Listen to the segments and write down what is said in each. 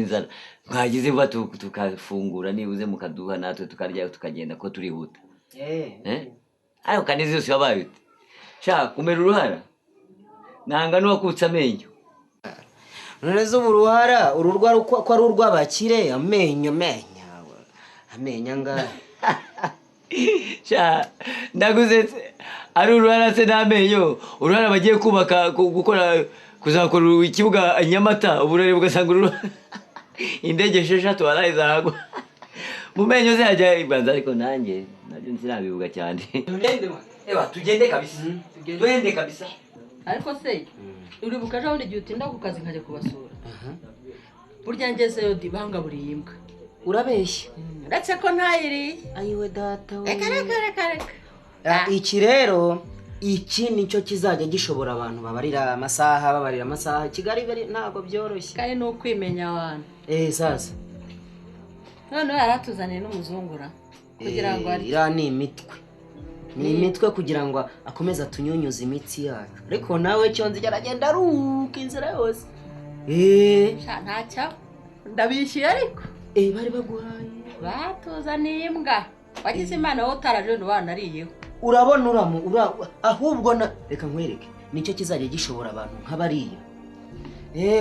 Inzara mwagize vuba tukafungura, nibuze mukaduha natwe tukarya, tukagenda ko turihuta. Eh? Ariko kandi yose wabaye ute? Sha, kumera uruhara nanga n'uwakutse amenyo. None se ubu uruhara uru rwa ko ari urw'abakire? Amenyo, amenyo, amenyo angahe? Sha, ndagusetse. Ari uruhara se n'amenyo, uruhara bagiye kubaka, gukora, kuzakora ikibuga i Nyamata, ubu urareba ugasanga uruhara, indege 6 waraye zahagwa mu menyo se hajya ibanza. Ariko nanjye nabyo sinabivuga cyane. Ewa, tugende kabisa, twende kabisa. Ariko se uribuka ejo bundi igihe utinda ku kazi nkajya kubasura? Burya ngezeyo di bangaburiye imbwa. Urabeshya. Uretse ko ntayiriye. Ayiwe data we! Reka, reka, reka, reka. Ah, iki rero, iki nicyo kizajya gishobora abantu babarira amasaha, babarira amasaha Kigali bari, ntabwo byoroshye. Kandi ni ukwimenya abantu. Eh, sasa. Noneho yaratuzaniye n'umuzungura kugira ngo arye. Iriya ni imitwe, ni imitwe kugira ngo akomeze atunyunyuze imitsi yacu. Ariko nawe cyo nzi, aragenda aruka inzira yose. Sha, ntacyo, ndabishyuye ariko. Bari baguhaye? Batuzaniye imbwa. Wagize Imana wowe utaraje, wanariyeho. Urabona uramu ura ahubwo na reka nkwereke, nicyo kizajya gishobora abantu nk'abariya.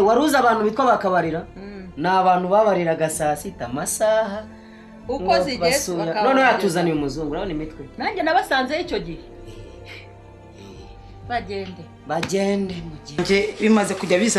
Wari uzi abantu bitwa bakabarira? Ni abantu babariraga saa sita amasaha uko ngo zigeze basura. Bakaba Noneho bageze. yatuzaniye umuzungu, urabona imitwe. Nanjye nabasanzeyo icyo gihe. Bagende. Bagende mu gihe Njye bimaze kujya biza.